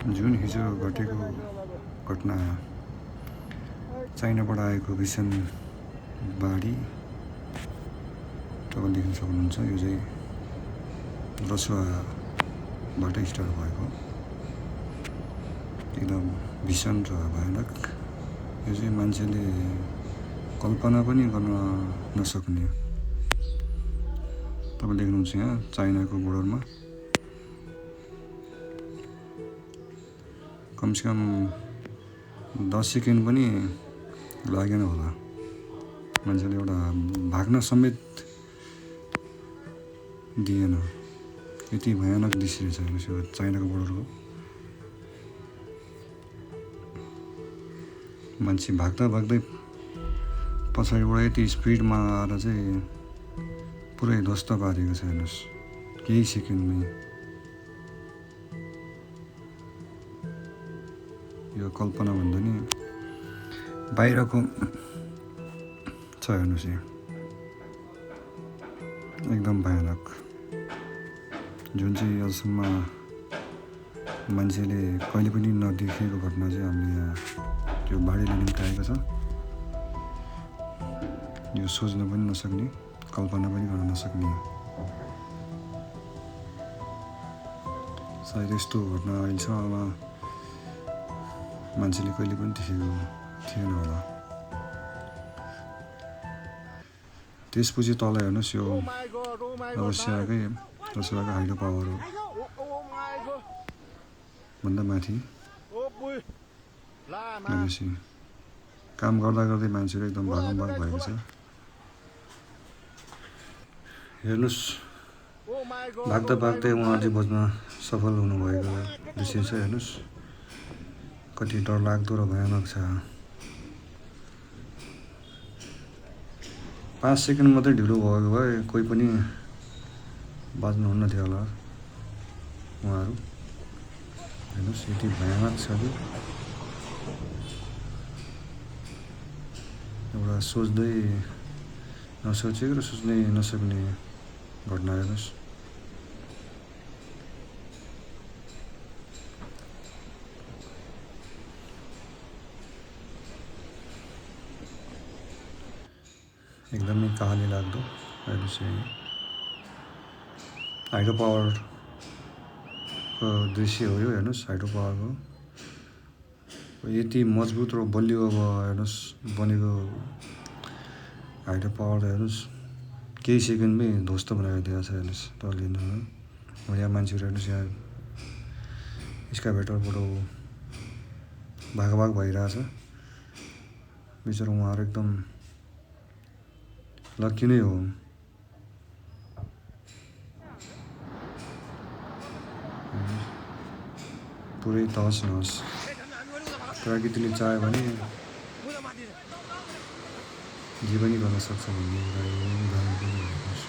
जुन हिजो घटेको घटना चाइनाबाट आएको भीषण बाढी तपाईँले देख्न सक्नुहुन्छ। यो चाहिँ रसुवाबाट स्टार्ट भएको एकदम भीषण र भयानक। यो चाहिँ मान्छेले कल्पना पनि गर्न नसक्ने। तपाईँले देख्नुहुन्छ यहाँ चाइनाको बोर्डरमा कमसेकम 10 सेकेन्ड पनि लागेन होला मान्छेले एउटा भाग्न समेत दिएन। यति भयानक दृश्य छ यो चाइनाको बोर्डरको। मान्छे भाग्दा भाग्दै पछाडिबाट यति स्पिडमा आएर चाहिँ पुरै ध्वस्त पारेको छ। हेर्नुहोस् केही सेकेन्डमै यो कल्पना भन्दा नि बाहिरको छ। हेर्नुहोस् यो एकदम भयानक, जुन चाहिँ अहिलेसम्म मान्छेले कहिले पनि नदेखेको घटना चाहिँ हामीले यहाँ त्यो बाढीले निम्ताएको छ। यो सोच्न पनि नसक्ने, कल्पना पनि गर्न नसक्ने। सायद यस्तो घटना अहिलेसम्म मान्छेले कहिले पनि देखेको थिएन होला। त्यसपछि तल हेर्नुहोस् यो रसियाकै हाइड्रो पावर हो भन्दा माथि भनेपछि काम गर्दा गर्दै मान्छेहरू एकदम भागमभाग भएको छ। हेर्नुहोस् भाग्दा भाग्दै उहाँहरूले बच्न सफल हुनुभएको दृश्य छ। हेर्नुहोस् कति डरलाग्दो र भयानक छ। 5 सेकेन्ड मात्रै ढिलो भएको भए कोही पनि बाँच्नुहुन्न थियो होला उहाँहरू। हेर्नुहोस् यति भयानक छ कि एउटा सोच्दै नसोचेको र सोच्नै नसक्ने घटना। हेर्नुहोस् एकदमै कहाली लाग्दो। हेर्नुहोस् हाइड्रो पावरको दृश्य हो यो। हेर्नुहोस् हाइड्रो पावरको यति मजबुत र बलियो अब हेर्नुहोस् बनेको हाइड्रो पावर हेर्नुहोस् केही सेकेन्डमै ध्वस्त बनाइदिएको छ। हेर्नुहोस् तपाईँले यहाँ मान्छेहरू हेर्नुहोस् यहाँ एक्सकाभेटरबाट भागभाग भइरहेछ। बिचरा उहाँहरू एकदम लक्की नै हो। पुरै तहस नहस। प्रकृतिले चाह्यो भने जे पनि गर्न सक्छ भन्ने उदाहरण पनि हेर्नुहोस्।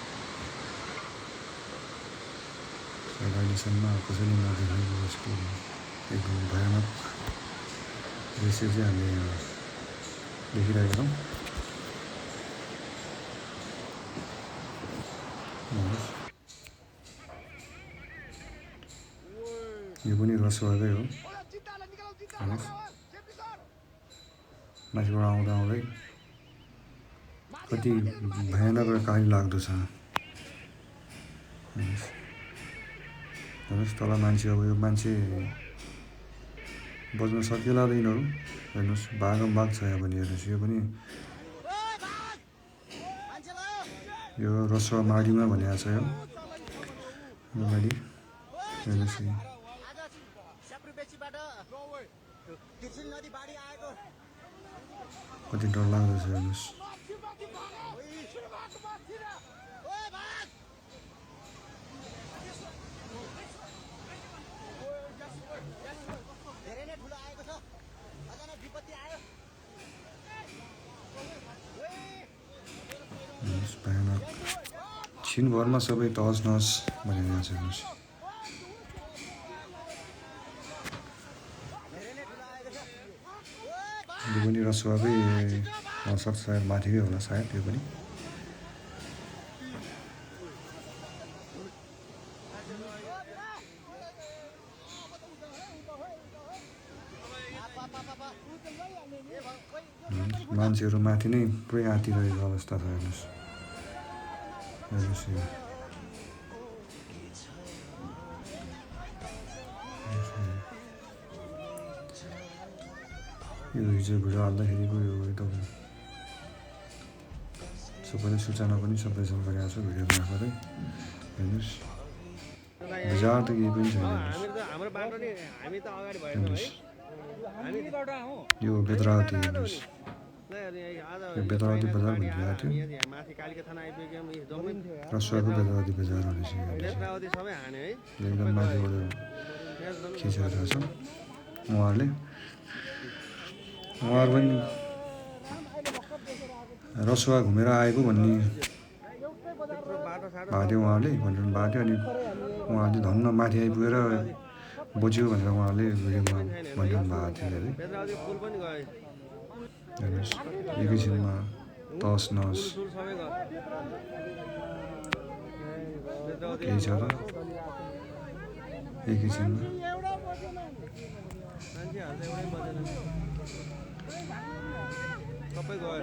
अहिलेसम्म कसैले नदेखेको जस्तो एकदम भयानक दृश्य चाहिँ हामीले यहाँ देखिरहेका छौँ। यो पनि रसुवाकै हो। माथिबाट आउँदा आउँदै कति भयानक र कहाली लाग्दो छ। हेर्नुहोस् तल मान्छे अब यो मान्छे बज्न सकिएला यिनीहरू। हेर्नुहोस् भागमभाग छ यहाँ पनि। हेर्नुहोस् यो पनि यो रसुवा माडीमा भनेको छ यो माडी। हेर्नुहोस् कति डरलाग्दो छ। हेर्नुहोस् भयानक छिनभरमा सबै तहस नहस भनिरहेको छ। हेर्नुहोस् यो पनि रसुवाकै हुनसक्छ, सायद माथिकै होला सायद यो पनि। मान्छेहरू माथि नै पुरै आँतिरहेको अवस्था छ हेर्नुहोस् यो हिजो भिडियो हाल्दाखेरिको यो एकदम सबैले सूचना पनि सबैसँग गरिरहेको छ भिडियो मार्फतै हेर्नुहोस् बजार त केही पनि छैन यो बेतरावती हेर्नुहोस् यो बेतरावती बजार भनिरहेको थियो रसुवाको बेतरावती बजार भनेपछि एकदम माथिबाट खिचिरहेको छ उहाँहरू पनि रसुवा घुमेर आएको भन्ने भएको थियो उहाँहरूले भनिरहनु भएको थियो अनि उहाँहरूले धन्न माथि आइपुगेर बच्यो भनेर उहाँहरूले भिडियोमा भनिरहनु भएको थियो अरे हेर्नुहोस् एकैछिनमा तस नस केही छ र एकैछिनमा सबै गयो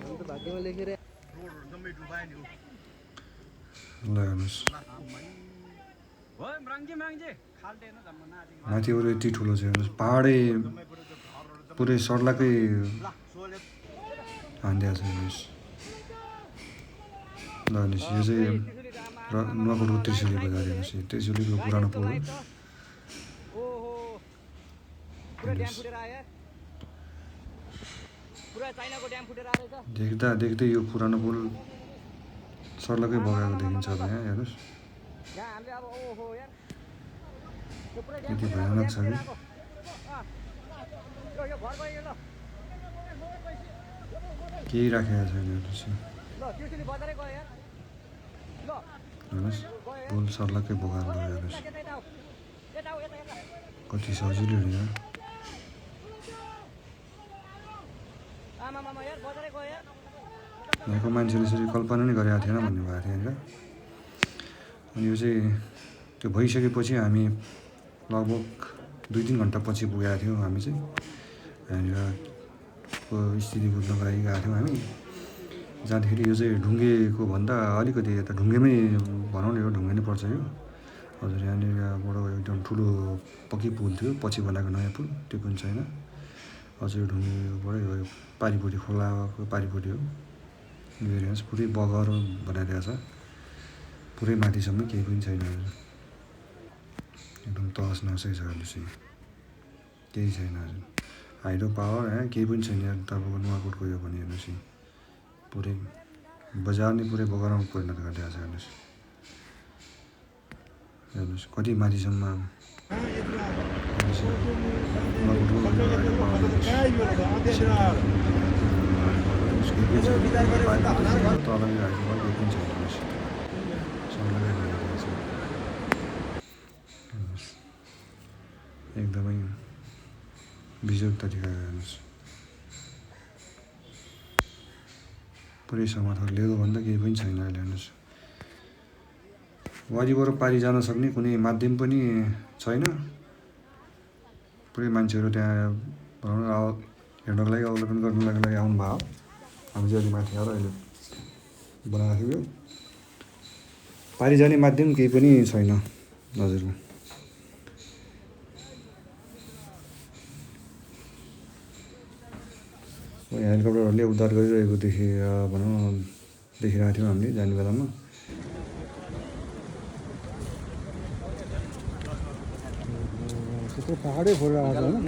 क्या भाग्यमा लेखेर ल हेर्नुहोस् माथिबाट यति ठुलो छ हेर्नुहोस् पहाडै पुरै सडलाकै हानिदिएको छ हेर्नुहोस् ल हेर्नुहोस् यो चाहिँ नुवाकोटको त्रिशुली बजार हेर्नुहोस् त्रिशुलीको पुरानो पुल हो देख्दा देख्दै यो पुरानो पुल सर्लकै बगाएको देखिन्छ अब यहाँ हेर्नुहोस् यति भयानक छ कि केही राखेको छैन हेर्नुहोस् हेर्नुहोस् पुल सर्लकै बगाएर लग्यो हेर्नुहोस् कति सजिलो होइन यहाँको मान्छेले यसरी कल्पना नै गरेको थिएन भन्नुभएको थियो यहाँनिर अनि यो चाहिँ त्यो भइसकेपछि हामी लगभग 2-3 घन्टा पछि पुगेका थियौँ हामी चाहिँ यहाँनिरको स्थिति बुझ्नको लागि गएको थियौँ हामी जाँदाखेरि यो चाहिँ ढुङ्गेको भन्दा अलिकति यता ढुङ्गेमै भनौँ न यो ढुङ्गे नै पर्छ यो हजुर यहाँनिरबाट एकदम ठुलो पक्की पुल थियो पछि बनाएको नयाँ पुल त्यो पनि छैन हजुर ढुङ्गेबाट यो पारिपट्टि खोलाको पारिपट्टि हो यो हेर्नुहोस् पुरै बगर बनाइदिएको छ पुरै माथिसम्म केही पनि छैन एकदम तहस नसै छ अहिले चाहिँ केही छैन हजुर हाइड्रो पावर केही पनि छैन तपाईँको नुवाकोटको यो भने हेर्नुहोस् पुरै बजार नै पुरै बगरमा परिणत गरिदिएको छ हेर्नुहोस् हेर्नुहोस् कति माथिसम्म एकदमै बिजोग तरिका हेर्नुहोस् पुरै समाधान लिएको भन्दा केही पनि छैन अहिले हेर्नुहोस् वारिबाट पारि जान सक्ने कुनै माध्यम पनि छैन पुरै मान्छेहरू त्यहाँ भनौँ न हेर्नको लागि अवलोकन गर्नको लागि आउनुभयो हामी चाहिँ अलि माथि आएर अहिले बनाएको थियो पारि जाने माध्यम केही पनि छैन हजुर यहाँ हेलिकप्टरहरूले उद्धार गरिरहेको भनौँ देखिरहेको थियौँ हामीले जाने बेलामा त्यत्रो पहाडै खोलेर आएको होइन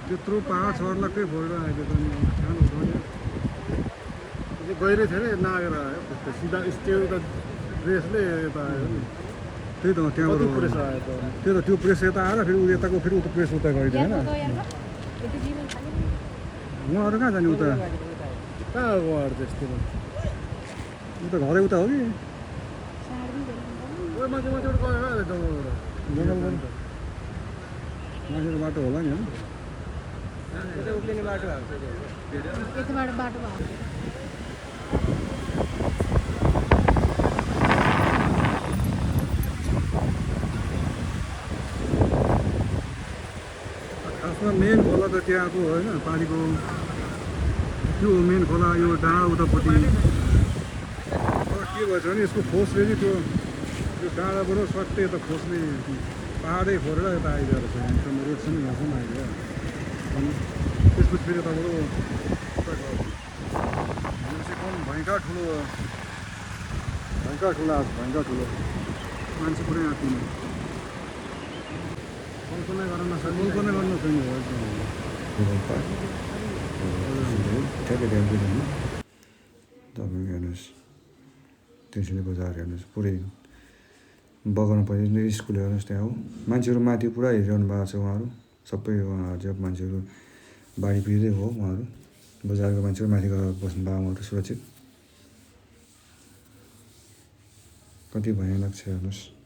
त्यत्रो पहाड सर्लकै खोलेर आएको त गहिरै थियो अरे नागेर आयो सिधा स्टे उता प्रेसले यता आयो नि त्यही त त्यहाँबाट प्रेस आयो त्यही त त्यो प्रेस यता आएर फेरि यताको फेरि उता प्रेस उता गरिदियो होइन उहाँहरू कहाँ जाने उता कहाँ उहाँहरू त्यस्तो उता घरै उता हो कि माथि माथिबाट गयो जङ्गलबाट मान्छेको बाटो होला नि होइन त्यो उक्लिने बाटो भएको छ यताबाट बाटो भएको खासमा मेन खोला त त्यहाँको होइन पानीको त्यो मेन खोला यो डाँडा उतापट्टि के भएछ भने यसको फोर्सले चाहिँ त्यो डाँडाबाट सट्टै यता फोर्सले पाहाडै फोरेर यता आइदिएको रहेछ यहाँसम्म रोडसम्म यहाँसम्म आइदियो अनि त्यसपछि फेरि यताबाट भयङ्कर ठुलो भयङ्कर ठुलो मान्छे पुरै आँट्दैन कल्पना गर्न नसक्ने ठ्याक्कै ड्यामतिर होइन तपाईँको हेर्नुहोस् त्यसरी बजार हेर्नुहोस् पुरै बगाउनु पर्ने स्कुल हेर्नुहोस् त्यहाँ हो मान्छेहरू माथि पुरा हेरिरहनु भएको छ उहाँहरू सबै उहाँहरू चाहिँ मान्छेहरू बाढी पिर्दै हो उहाँहरू बजारको मान्छेहरू माथि गएर बस्नु भएको उहाँहरू सुरक्षित कति भयानक छ हेर्नुहोस्